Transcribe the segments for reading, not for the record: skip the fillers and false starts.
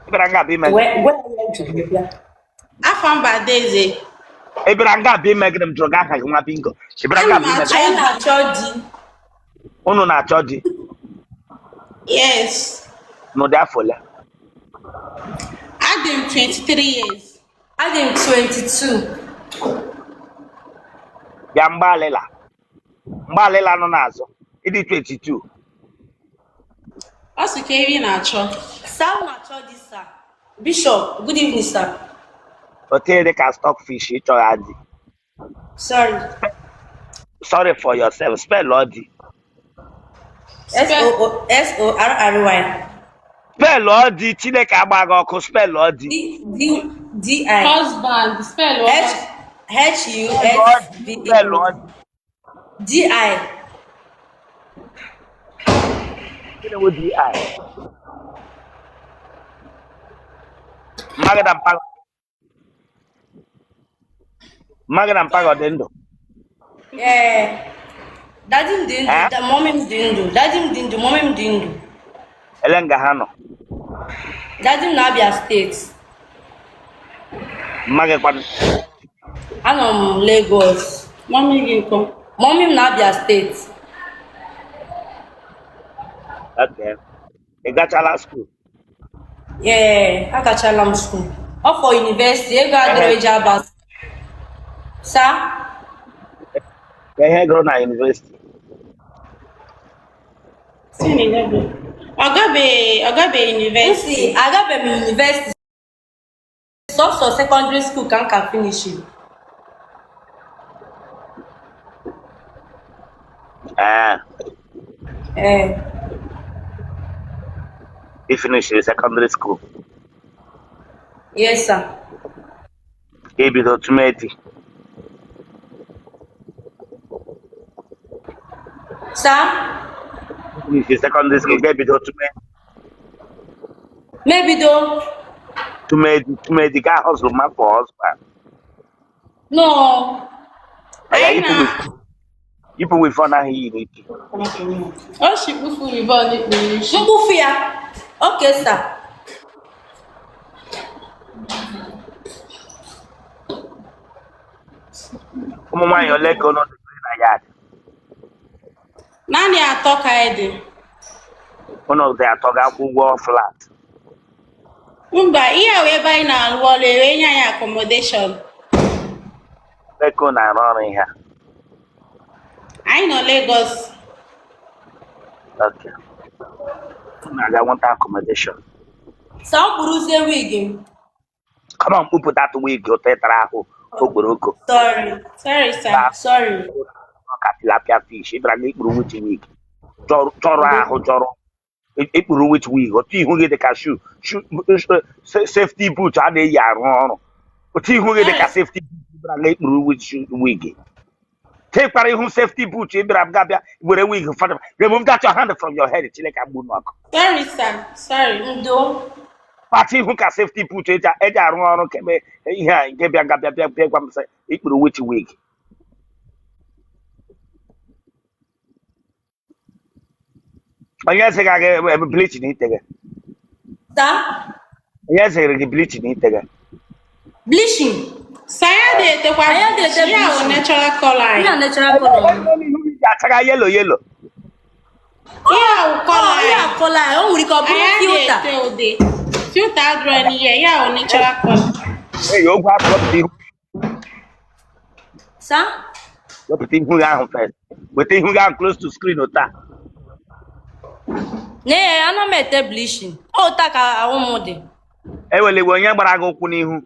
Ị bịara nga abịa ime gịnị? Wee gwa ya ihe m jiri bịa. Afa m bụ Adaeze. Ị bịara nga abịa ime gịnị? M jụrụ gị aha gị, nwa bingo. Ị bịara nga Ana m abịa ime achọ gịnị? Anyị na-achọ di. Unu na-achọ di? Yes. N'ụdị afọ ole? Adị m 23 years. Adị m 22. Bịa mgbalịla mgbalịla nọ n'azụ. Ị dị 22. Ọ sị ka eri na-achọ. Sir, m na-achọ di, sir. Bishop, good evening, sir. Otu dị ka stockfish ịchọghị di. Sorry. Sorry for yourself. Spell ọ di. S O O S O R R Y. Spell ọ di. Chineke agba gị ọkụ. Spell ọ di. D D D I. Husband, spell H H U S B E Spell ọ di. D I. Gịnị wụ D I? Mma gị na mpa mma gị na mpa gị ọ dị ndụ? Ee. Daddy m dị ndụ, Eh? Mommy m dị ndụ. Daddy m dị ndụ, mommy m dị ndụ. Ele nga ha nọ? Daddy m na Abia State. Mma gị kwanụ? Anọ m Lagos. Mommy gị nkọ? Mommy m na Abia State. Okay. Ị gachala school? Ee, agachala m school. Ọ for university, ego adịrọ eji aba. Sir? Ka ihe gụrụ na university? Ọ gabeghị university. Nsi, agabeghị m university. Sọsọ secondary school ka m ka finish. Ee. Ee. Ị finishiri secondary school? Yes, sir. Ka ebido tụmeti? Sir? Finish secondary school, ga-ebido tụme Mebido. tụmedi tụmedi ga hustle ma for husband. No. Aya. Anyị Yipụ na yipụ weave ahụ iyi n'ike. O si kpufu weave ikpu n'isi. Mkpufu ya. Okay, sir. Ụmụ nwaanyị ole ka unu dị na yard? Naanị atọ ka anyị dị. Unu dị atọ ga-akwụ ụgwọ flat? Mba, ihe a wee ebe anyị na-arụ ọrụ ewee nye anyị accommodation. Ole ka unu na-arụ ọrụ ihe a? Anyị nọ Lagos. Okay. Unu na-aga nweta accommodation? Sir, m kpuruzie wig m. Come on, kpupụ that wig ụtọ ịtara ahụ okporoko. Sorry. Sorry, sir. Sorry. Ka tilapia fish ị bịara na ikpuru which wig jọrọ ahụ jọrọ ikpuru which wig otu ihu gị dị ka shoe safety boot a na-eyi arụ ọrụ, otu ihu gị dị ka safety boot, ị bịara na ikpuru which wig tekwara ihu safety boot, ị bịara ga bịa were wig fọdụ. Remove that your hand from your head. Chineke agbu n'ọkụ. Sorry, sir. Sorry. Ndo. Kpacha ihu ka safety boot eji arụ ọrụ keme ihe a nke bịa ga bịa bịa bịa gwa m sị ikpuru which wig. Onye sị gị aga bleach na ite gị? Sir? Onye sịrị gị bleach na ite gị? Bleaching. Sir, anyị adịghị etekwa Anyị adịghị ete bleach. Ihe a wụ bleaching. natural color Ihe a anyị. natural color m. Ihu gị ji achaga yellow yellow. Ihe a wụ color Ọ, ihe anyị. a color anyị. O nwere ike ọ bụrụ Anyị adịghị filter. ete ude. Filter adịrọ n'ihe. Ihe a wụ natural color. Ee, ogwe afọ wepụta ihu. Sir? Wepụta ihu gị ahụ first. Weta ihu gị ahụ close to screen ụta. Nee, ana m ete bleaching. Ọ ụta ka ahụ m dị. Eweliwe onye gbara gị ụkwụ n'ihu.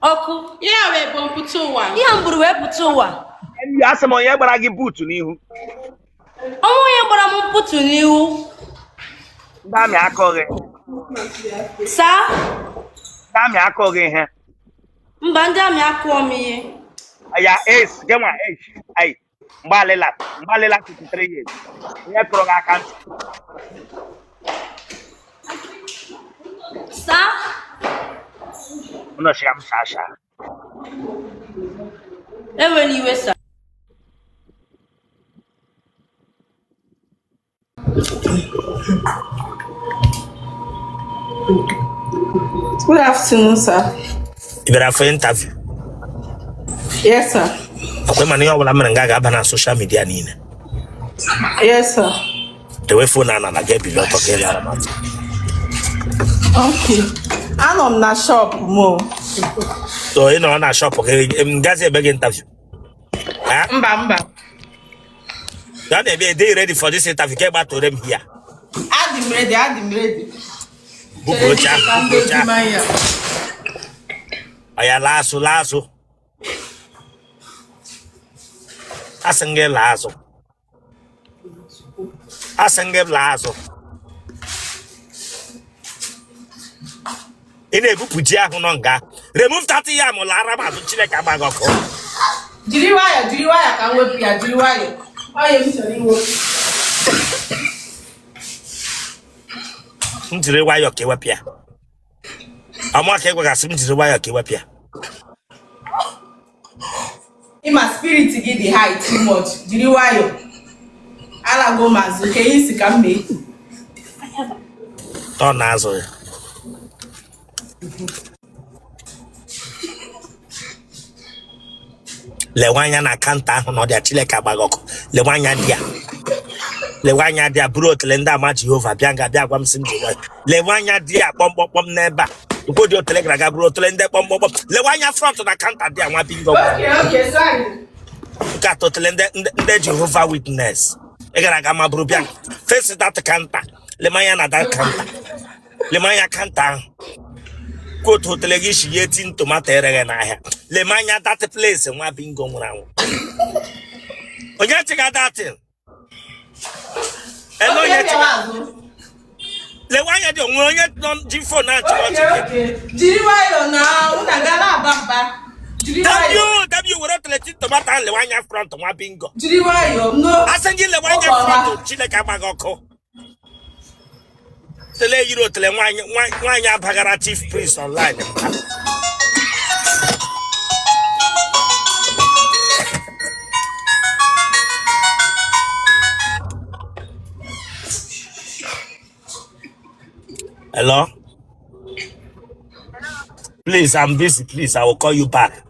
Ọkụ. Ihe a wee bụ mpụta ụwa. Ihe a m buru wee pụta ụwa. Asị m, onye gbara gị buutu n'ihu? Ọnwa onye gbara m mkpụtụ n'ihu. Ndị army akụghị? Sir? Ndị army akụghị ihe? Mba, ndị army akụọ m ihe. Ya ace gị nwa ace ai mgbalịla mgbalịla 53 years, onye kụrụ gị aka ntị? Sir? Ụnọchiri m shasha. Ewela iwe, sir. Good afternoon, sir. Ị bịara for interview? Yes, sir. Ọkwa mana ihe ọbụla mere nga ga-aba na social media niile. Yes, sir. Dewe phone a n'ala ga-ebili ọtọ ka ị lara m azụ. Okay. Anọ m na shop m o. So ị nọrọ na shop gị m gazi eme gị interview? Ha? Mba, mba. Ya na-eme dey ready for this interview ka ị gbatore m here. Adị m ready, adị m ready. Bupụ oche ahụ, Ka m bupụ oche dozi ahụ. mmanya. Ọ ya laa azụ, laa azụ. Asị m gị laa azụ. Asị m gị laa azụ. Ị na-ebupụ ji ahụ nọ nga. Remove that yam lara m azụ Chineke agba gị ọkụ. Jiri nwayọọ, jiri nwayọọ ka m wepụ ya, jiri nwayọọ. Ọ ya m chọrọ iwepụ. M jiri nwayọọ ka ewepụ ya. Ọmụ aka egwegasị m jiri nwayọọ ka ewepụ ya. Ịma spirit gị dị high too much. Jiri nwayọọ. Alago m azụ ka ihe si ka m mee. Tọ na azụ ya. Lewe anya na counter ahụ na ọ dị ya Chineke agba gị ọkụ. Lewe anya dị ya. Lewe anya dị ya buru otele ndị ama Jehova bịa nga bịa gwa m sị m ji nwayọọ. Lewe anya dị ya kpọmkpọmkpọm n'ebe a. Ụfọdụ otele gara aga buru otele ndị kpọmkpọmkpọm. Lewe anya front na counter dị ya nwa bingo. Okay, okay, sorry. Nke atọ otele ndị ndị Jehova Witness. Ị gara aga ma buru bịa face that counter. Lewe anya na that counter. Lewe anya counter ahụ. Kotu otele gị si ya tin tomato ereghe n'ahịa. Lewe anya that place nwa bingo nwụrụ anwụ. Onye chịga that thing? Ele Okay, onye bịawa chịga? azụ. Lewe anya dị onwere onye nọ ji phone na-achị ọchị Okay, gị. okay. Jiri nwayọọ na unu agala aba mba. Jiri nwayọọ. W W were otele tin tomato ahụ lewe anya front nwa bingo. Jiri nwayọọ. No. Asị gị lewe anya Oge ọma. front Chineke agba gị ọkụ. Tele yiri otele nwaanyị nwaanyị abagara chief priest online. Hello? Please, I'm busy. Please, I will call you back.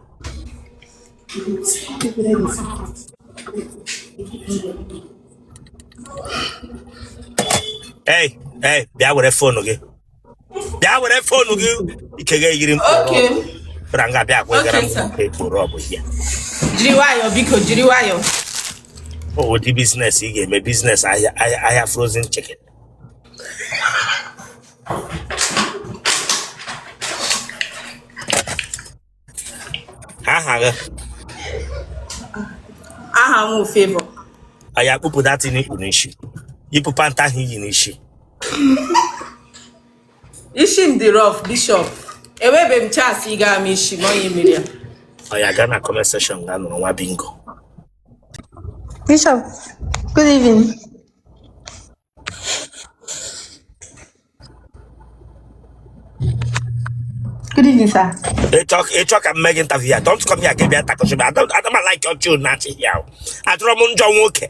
Hey, hey, bịa were phone gị. Bịa were phone gị. Ike gị yiri mkpụrụ Okay. ọgwụ. Bịara nga bịa gwegara Okay, m sir. nke mkpụrụ ọgwụ ya. Jiri nwayọọ biko, jiri nwayọọ. O ụdị business ị ga-eme business ahịa ahịa ahịa frozen chicken. Aha gị Aha m wụ Favour. anyị akpụpụ datin ikpu n'isi. Yipụ pant ahụ iyi n'isi. Isi m dị rough, Bishop. Enwebe m chance ịga m isi ma onye mere ya. Ọ ya gaa na comment section ga nụrụ nwa bingo. Bishop, good evening. Good evening, sir. Ịchọ ka m mee gị interview ya don't come here ka ị bịa takọchi m. I don't like your tune na-achị ya. Atụrụ m njọ nwoke.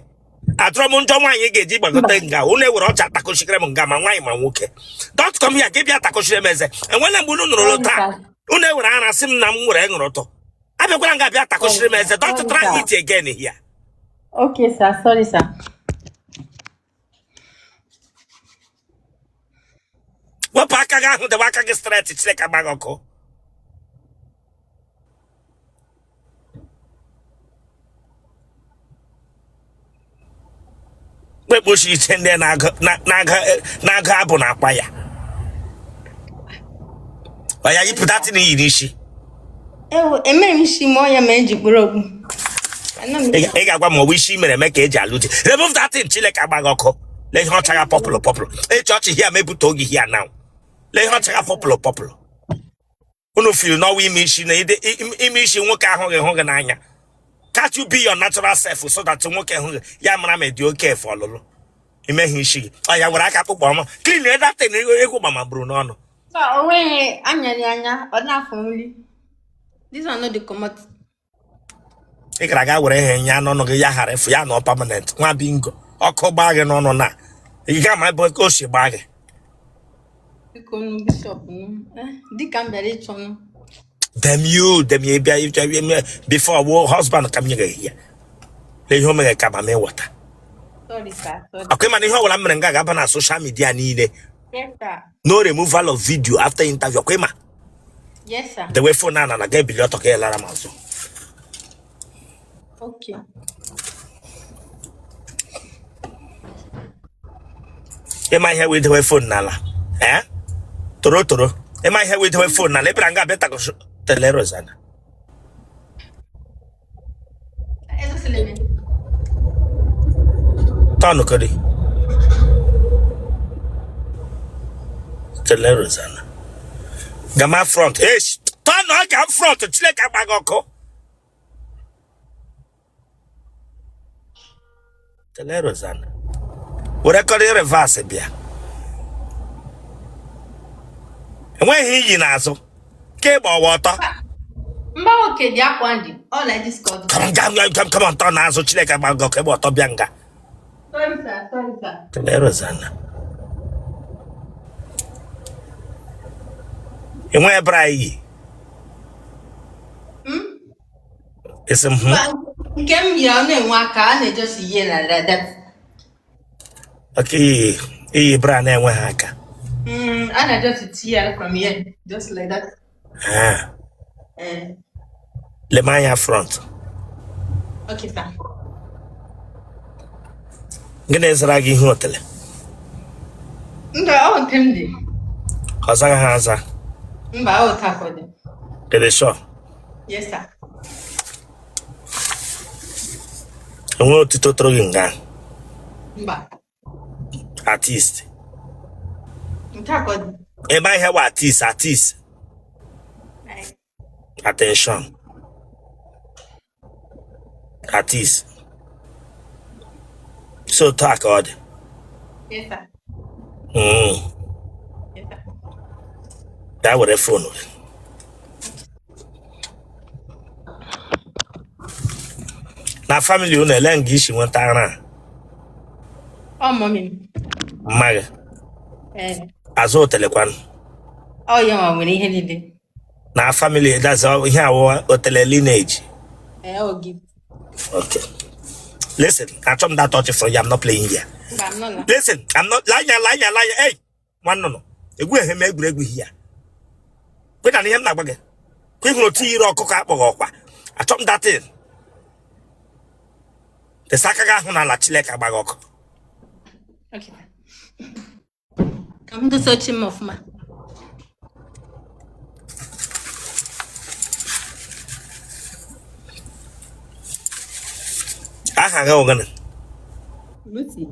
Atụrụ m njọ nwaanyị ga-eji gbagote nga unu ewere ọcha takọchikere m nga ma nwaanyị ma nwoke. Don't come here ka ị bịa takọchiri m eze. Enwela mgbe unu nụrụ Sorry, taa. sir. Unu ewere ara sị m na m nwere ṅụrụ ụtọ. Abịakwala nga bịa takọchiri m eze. Don't Sorry, try sir. it again here. Okay, sir. Sorry, sir. Wepụ aka gị ahụ debe aka gị straight Chineke agba gị ọkụ. Kpekpochi iche ndị na-agụ abụ na akwa ya. Ọ ya yipụ datin iyi n'isi. Ewo, emere m isi m ọnya ma eji kpụrụ okpu. Ana m Ị ga-agwa m ọ bụ isi mere eme ka eji alụ di. Remove that thing Chineke agba gị ọkụ. Lee ihe ọchagha pọpụlụ pọpụlụ. Ịchọ ọchị hia ma ebute oge hia now. Lee ihe ọchagha pọpụlụ pọpụlụ. Unu firi n'ọwa ime isi na ime isi nwoke ahụghị hụ gị n'anya. Can't you be your natural self so that nwoke hụ gị ya mara ma dị oke efe ọlụlụ. Imeghe isi gị. Ọ ya were aka akpụkpọ ọma. Clean that thing egwu gbamagburu n'ọnụ. Sir, o nweghị anyarị anya, ọ na-afọ nri. This one no dey comot. Ị gara aga were ihe nya n'ọnụ gị ya ghara efu ya nọ permanent nwa bingo ọkụ gbaa gị n'ọnụ na Ị ga-ama ebe o si gbaa gị. Biko nụ bishọp nụ. Eh, dịka m bịara ịchọ nụ. Damn you, damn you, bịa bịa bịa before wo husband ka m nyere ya. Lee ihe o mere ka mama ịghọta. Sorry sir, sorry. Ọkwa ịma na ihe ọbụla m mere nga ga-aba na social media niile. Yes sir. No removal of video after interview. Ọkwa ịma. Yes sir. Dewe phone na na ga-ebili ọtọ ka ị lara m azụ. Okay. Ịma ihe wee dewe phone n'ala. Eh? Toro toro. Ịma ihe wee dewe phone n'ala. Ị bịara nga bịa takọsụ tele Rosanna. Tọnụ kodi. Tele Rosanna. Gama front. Eish! Tọnụ ọ ga front Chineke agba gị ọkụ. Tele Rosanna. Were kọrọ reverse bịa. Enweghị iyi n'azụ. Ka ịgba ọwa ọtọ. Mba nwoke dị akwa ndị. All like this called. Come on, come on, come on, tọ n'azụ Chineke agba gị ọkụ ịgba ọtọ bịa nga. Sorry sir, sorry sir. Tele Rosanna. Enweghị bra iyi. Hmm? Esi m hụ. Nke m yi ọ na-enwe aka a na-ejosi ihe na like that. Okay, iyi bra na-enweghị aka. A na-ejosi tinye ya from here, just like that. Ah. Eh. Lema anya front. Okay, sir. Gịnị zara gị ihu otele? Mba, ọ nke m dị. Ọ zaghị ha aza. Mba, ọ taa ka ọ dị. Ị dị sure? Yes, sir. Enweghị otito toro gị nga? Mba. Artist. Nke a ka ọ dị. Ebe ahịa wa artist, artist. Attention. Artist. So taa ka ọ dị. Yes, sir. Yes, sir. Bịa were phone gị. Na family unu ele nga i si nweta ara a? Ọ mummy m. Mma gị. Ee. Azụ otelekwanụ. Ọ ya nwa nwere ihe niile. Na family that's all ihe awụ otele lineage. Ee, ọ gift. Okay. Listen, achọ m that touch from you. I'm not playing here. Mba, m nọ na. Listen, I'm not lanya lanya lanya. Hey, nwa nnụnụ. Egwu ehe m egwuregwu here. Kwe na ihe m na-agwa gị. Kwe hụrụ otu yiri ọkụkọ akpọghị ọkwa. Achọ m that thing. Desa aka gị ahụ n'ala Chineke agba gị ọkụ. Okay. Ka m dosa oche m ọfụma. Aha gị ọ gịnị? Lucy.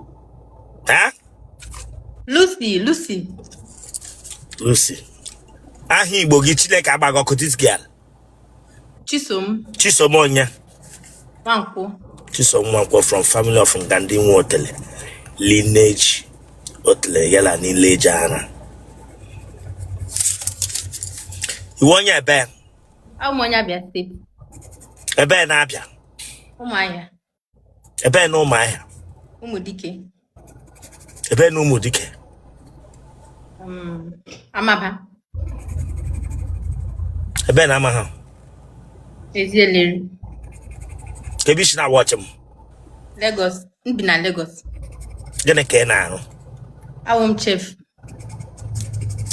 Ha? Lucy, Lucy. Lucy. Aha Igbo gị Chineke agba gị ọkụ this girl. Chisom. Chisom onye? Nwankwọ. Chisom Nwankwọ from family of nga ndị nwe otele lineage otele yala niile ara. Ị wụ onye ebe? Awụ m onye Abia steeti. Ebe na Abia? Ụmụahịa. Ebe na Ụmụahịa? Ụmụdike. Ebe na Ụmụdike? Amaba. Ebe na Amaha? Ezieleru. Ebe i si na-watch m? Lagos. M bi na Lagos. Gịnị ka ị na-arụ? Awụ m chef.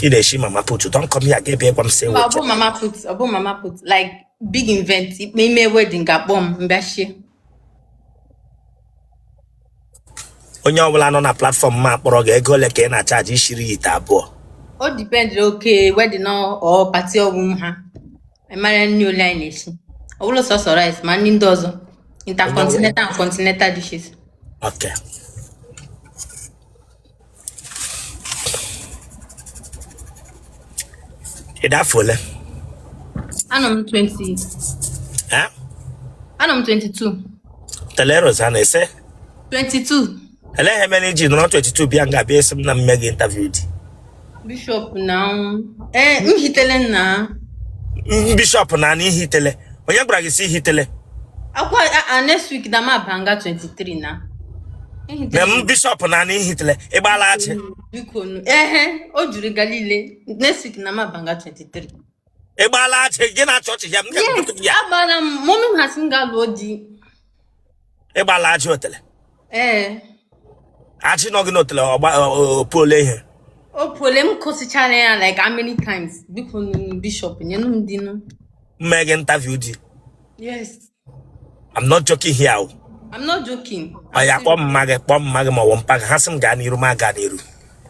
Ị na-eshi mama put. Don't come here ga-ebịa gwa m sị Ọ bụ mama put, ọ bụ mama put like big event ikpe ime wedding ga-akpọ m m bịa shie. Onye ọbụla nọ na platform ma akpọrọ gị ego ole ka ị na-achaji ishiri ya ite abụọ? O depend oke wedding or party ọgwụ ha. Mara nri ole anyị na-esi. Ọ bụrụ sọsọ rice ma nri ndị ọzọ. Intercontinental and continental dishes. Okay. Ị dị afọ ole? Anọ m 20. Eh? Anọ m 22. Tele Rosanna ese? 22. Ele ihe mere i ji nọrọ 22 bịa nga bịa esi m na m mee gị interview di? Bishop na ee m hitele na Bishop na na ihitele. Onye gwara gị si ihitele? Akwa a next week na m abanga 23 na. Ehitere Na m bishọp na na ihitele ịgbala achị. Biko nu. Ehe, o juru Galile. Next week na m abanga 23. Ịgbala achị gị na chọọchị ya m Yes, ya. agbala m. Mummy m ha sị m gaa lụọ di. Ịgbala achị otele. Ee. Achị nọ gị n'otele ọgba pole ihe. O pole m kụsịchara ya like how many times? Biko nu bishọp, nyenụ m di nụ. Mme gị interview di. Yes. I'm not joking here o. I'm not joking. Ọ ya kpọọ mma gị kpọọ mma gị ma ọ bụ mpa gị ha sị m gaa n'iru m aga n'iru.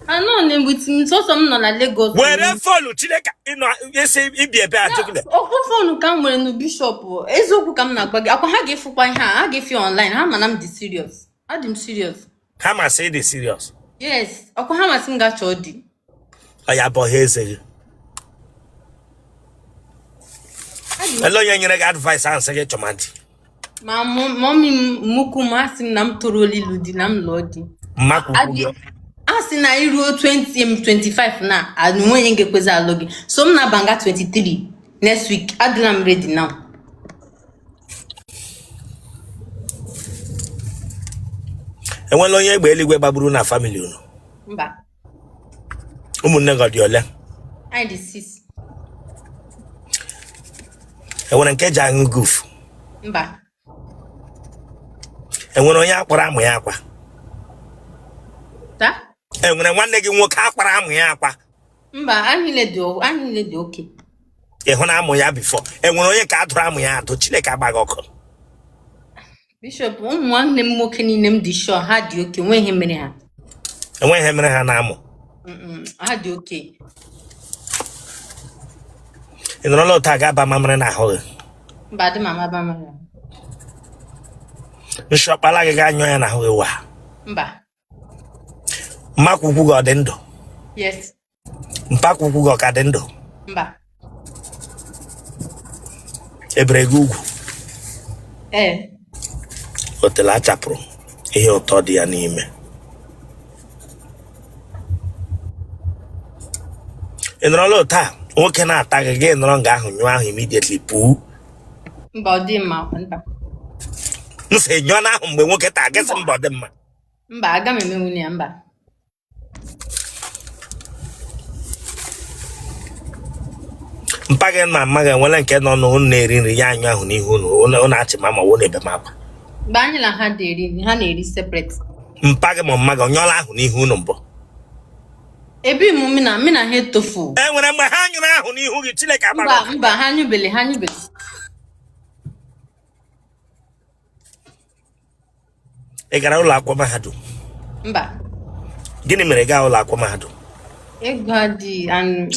Anọ na with m sọsọ m nọ na Lagos. Were phone Chineke ịnọ esi ibi ebe a jokile. Okwu phone ka m nwere nu bishọp. Eziokwu ka m na-agwa gị. Akwa ha ga-efukwa ihe a, ha ga-efe ya online. Ha ma na m dị serious. Adị m serious. Ha ma sị dị serious. Yes, ọkwa ha masị m gaa chọọ di. Ọ ya bụ ha eze gị. Ele onye nyere gị advice ahụ sị gị chọma di. Ma mummy m mụkwu m asị m na m toro ilu di na m lụọ di. Mmakwu Adị- A sị na iruo 20 m 25 na onwe onye ga-ekwezi alụ gị. So m na-abanga 23 next week. Adịla m ready now. Enwela onye egbe eluigwe gbagburu na family unu? Mba. Ụmụnne gị ọ dị ole? Anyị dị 6. Enwere nke ji aṅụ guf? Mba. Enwere onye akpara amụ ya akwa? Ta? Enwere nwanne gị nwoke akpara amụ ya akwa? Mba, anyị niile dị oke. Ị hụ na amụ ya before? Enwere onye ka a dụrụ amụ ya adụ? Chineke agbaghị ọkụ. Bishọp, ụmụ nwanne m nwoke niile m dị sure ha dị oke, nwee ihe mere ha. Enweghị ihe mere ha na-amụ. Ha dị oke. Ị nọrọla otu a ga-aba mamịrị n'ahụ gị? Mba, adị m amaba mara. Nshi ọkpala gị ga-anyụ ya n'ahụ gị wa? Mba. Mmakwukwu gị ọ dị ndụ? Yes. Mpakwukwu gị ọ ka dị ndụ? Mba. Ebere gị ugwu? Ee. Otele achapụrụ ihe ụtọ dị ya n'ime. Ị nọrọla otu a nwoke na-ata gị gị nọrọ nga ahụ nyụọ ahụ immediately pụọ? Mba, ọ dị mma. Mba. M sị nyụọ n'ahụ mgbe nwoke taa gị sị mba ọ dị mma. Mba, aga m emenwu ya mba. Mpa gị na mma gị enwere nke nọ n'ụlọ na-eri nri ya anyụ ahụ n'ihu unu unu na-achị ma ma ọ na-ebe m akwa? Mgbe anyị na ha dị eri nri, ha na-eri separate. Mpa gị ma mma gị onyụọla ahụ n'ihu unu mbụ? Ebi m mị na mị na ha etofu. E nwere mgbe ha nyụrụ ahụ n'ihu gị? Chineke agbaghị Mba, ọkụ. mba, ha anyụbele, ha anyụbele. Ị gara ụlọ akwụkwọ mahadum? Mba. Gịnị mere ị gaa ụlọ akwụkwọ mahadum? Ego adị and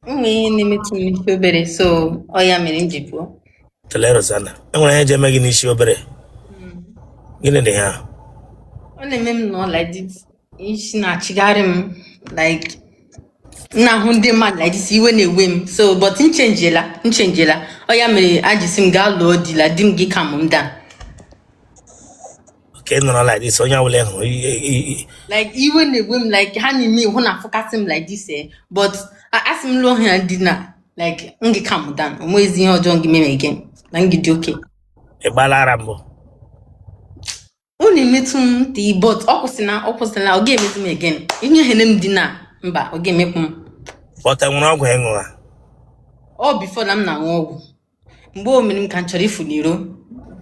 ụmụ ihe na-emetụ m n'isi obere, so ọ ya mere m ji pụọ. Tele Rosanna, enwere ihe ji eme gị n'isi obere? Gịnị dị ha? Ọ na-eme m nọ like this, isi na-achịgharị m, like m na-ahụ ndị mmadụ like this, iwe na-ewe m. So but m chenjiela, m chenjiela. Ọ ya mere a ji sị m gaa lụọ di la di m gị ka m daa. Ka ị nọrọ like this onye ọbụla ị hụrụ Like iwe na-ewe m, like ha na-eme ihu na-afụkasị m like this, but asị m lụọ ha di na like m gị calm down, o nweghịzi ihe ọjọọ gị mere again na m gị dị oke. Ị gbala ara mbụ? Ọ na-emetụ m ntị, but ọ kwụsịla, ọ kwụsịla, ọ ga-emetụ m again. Ihe here m dị na mba, ọ ga-emekwu m. But enwere ọgwụ ịṅụ ha? Ọ before na m na-aṅụ ọgwụ mgbe o mere m ka m chọrọ ifu n'iro,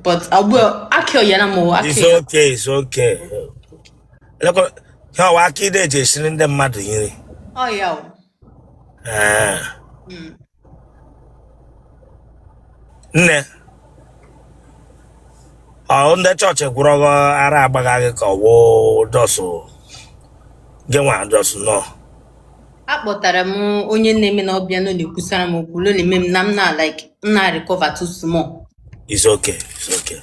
but ugbu a akị ọyara m o, akị It's okay, it's okay. Elekwa ihe ọwa aka ị na-eji esiri ndị mmadụ nri? Ọ ya o. Ah. Nne, ọ ndị chọọchị gwụrọ gị ara agbagha gị ka ọ wụ dọsụ gị nwa dọsụ nọ? Akpọtara m onye na-eme na ọbịa nọ na-ekwusara m okwu lo na-eme m na m na like m na recover too small. It's okay, it's okay.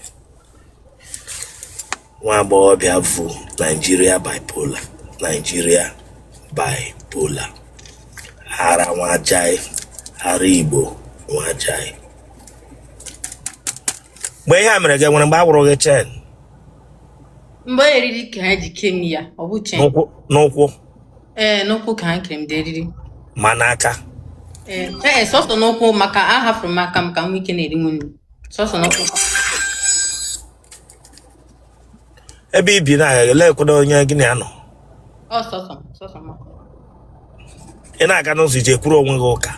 Nwa agbọghọbịa bụ Nigeria bipolar, Nigeria bipolar, ara nwajai, ara Igbo nwajai. Mgbe ihe a mere gị, nwere mgbe a wụrụ gị chen? Mgbe eriri ka ha ji kee m ya, ọ bụ chen. N'ụkwụ n'ụkwụ? Ee, n'ụkwụ ka ha kere m dị eriri. Ma n'aka? Ee ee, sọsọ n'ụkwụ, maka a hafụrụ m aka m ka m nwee ike na-eri nri, sọsọ n'ụkwụ. Ebe i bi na elekwana onye gị na ya nọ? Ọ sọsọ sọsọ m. Ị na-aga n'ụzọ iji ekwuru onwe gị ụka?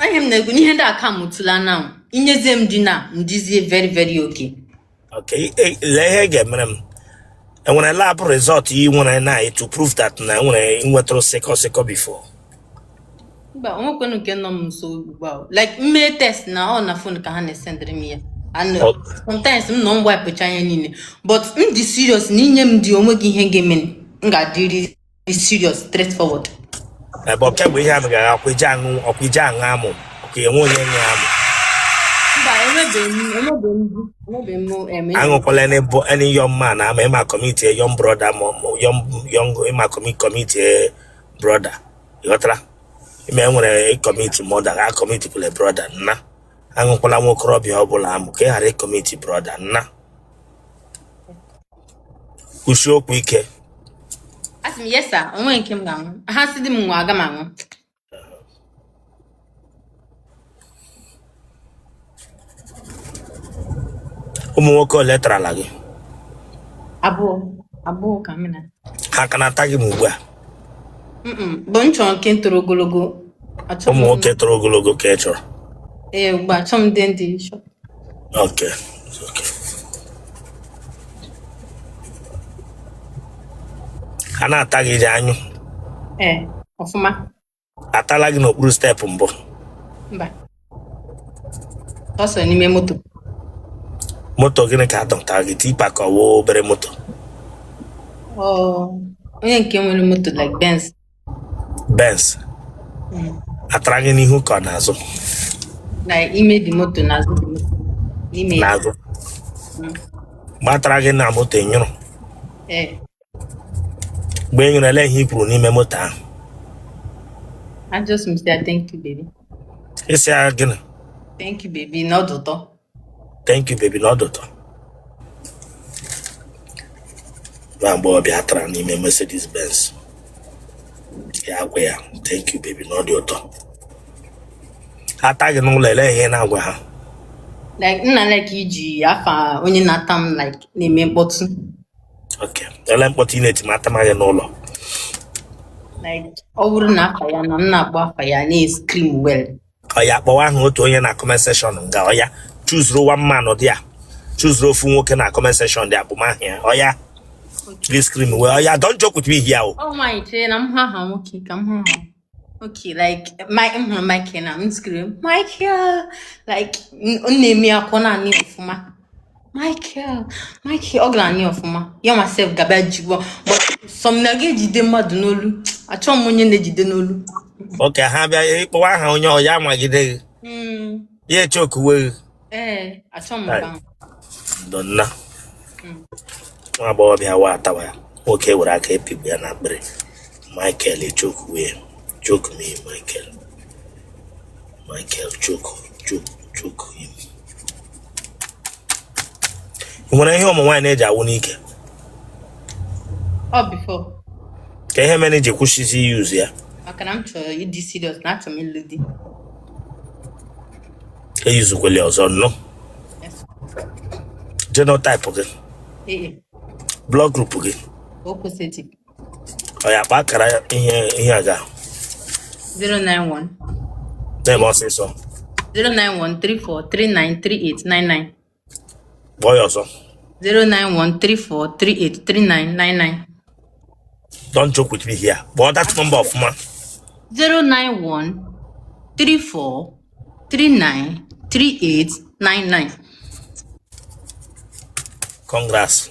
Ihe m na-ekwu n'ihe ndị a ka mụtụla na inyezie m di na ndizie very very okay. Okay, lee ihe ị ga-emere m. Enwere lab result ị nwere na to prove that na enwere nwetụrụ sickle sickle before? Mba, onwekwenụ nke nọ m nso ugbu a. Like mmee test na ọ na phone ka ha na-esendịrị m ya. And sometimes m nọ m wipụcha ihe niile, but m dị serious na inye m di, onweghị ihe ga-eme m ga-adịrị serious, straightforward. Ebe kemgbe ihe ahụ gara, ọkwa ije aṅụ, ọkwa ije aṅụ amụ, ọkwa enwe onye nwe amụ? Mba, enwebeghị m, enwebeghị m di, enwebeghị m Aṅụkwala any any young man ama ịma commit a young brother, ma young young ịma commit a brother, ịghọtara? Ime enwere commit mother ga commit kwule brother nna. Aṅụkwala nwa okorobịa ọbụla amụ ka ị ghara ịcommit brother nna. Kwusie okwu ike. Asị m yes sir, onwe nke m ga-aṅụ. Ha sị di m nwa, aga m aṅụ. Ụmụ nwoke ole tarala gị? Abụọ, abụọ ka m na. Ha ka na-ata gị ma ugbu a? Bụ m chọrọ nke toro ogologo. Achọ Ụmụ m nwoke toro ogologo ka ị chọrọ? Ee, ugbu a achọ m ndị ndị short. Okay. Ha na-ata gị ji anyụ? Ee, ọfụma. Atala gị n'okpuru step mbụ? Mba, sọsọ n'ime moto. Moto gịnị ka a dọtara gị, tipper ka ọ wụ obere moto? Ọ onye nke nwere moto like Benz. Benz? Atara gị n'ihu ka ọ n'azụ? Na ime dị moto, n'azụ dị moto, n'ime ya. N'azụ. Mgbe atara gị na moto, ị nyụrụ? Ee. Mgbe ị nyụrụ, ele ihe i kwuru n'ime moto ahụ? I just m say thank you, baby. Isi ya gịnị? Thank you, baby, na ọ dị ụtọ. Thank you, baby, na ọ dị ụtọ. Nwa agbọghọbịa atara n'ime Mercedes Benz, ya gwa ya thank you, baby, na ọ dị ụtọ. Ata gị n'ụlọ, ele ihe ị na-agwa ha? Like nna, like iji afa onye na-ata m, like na-eme mkpọtụ. Ok, ele mkpọtụ ị na-eti ma atama gị n'ụlọ? Like ọ bụrụ na afa ya na m na-akpọ afa ya na-scream well. Ọ ya kpọwa aha otu onye na comment section nga. Ọ ya chuzuru one man dị ya, chuzuru ofu nwoke na comment section dị akpụmahụ ya. Ọ ya gị scream wee. Ọ ya, don't joke with me here o. Ọ nwaanyị, chere na m hụ aha nwoke, ka m hụ aha. Okay, like my m hụrụ Michael na m scream Michael, like m na-eme akwa naanị ọfụma. Michael, Michael, ọ gara anyị ọfụma ya myself gaba jigbo, but some na ga-ejide mmadụ n'olu. Achọghị m onye na-ejide n'olu. Ok, ha bịa ịkpọwa aha onye, ọ ya amagide gị? Ya echokuwe gị? Ee, achọghị m nke ahụ. Donna, nwa agbọghọbịa wa atawa ya, nwoke were aka epigbu ya na akpịrị. Michael echokuwe ya. Choke me, Michael, Michael, choke, choke, choke him. Ị nwere ihe ụmụ nwaanyị na-eji awụ n'ike? Ọ before. Ka ihe mere iji kwụsịzi use ya? Maka na m chọrọ ịdị serious na achọrọ m ịlụ di. Eyuzukwele ọzọ nnụ. Yes. Genotype gị? Ee. Blood group gị? O positive. Ọ ya akpa akara ihe ihe a ga 091 na-eme ọsịsọ. 09134393899. Kpọọ ya ọzọ. 09134383999. Don't joke with me here. Kpọọ that number ọfụma. 09134393899. Congrats.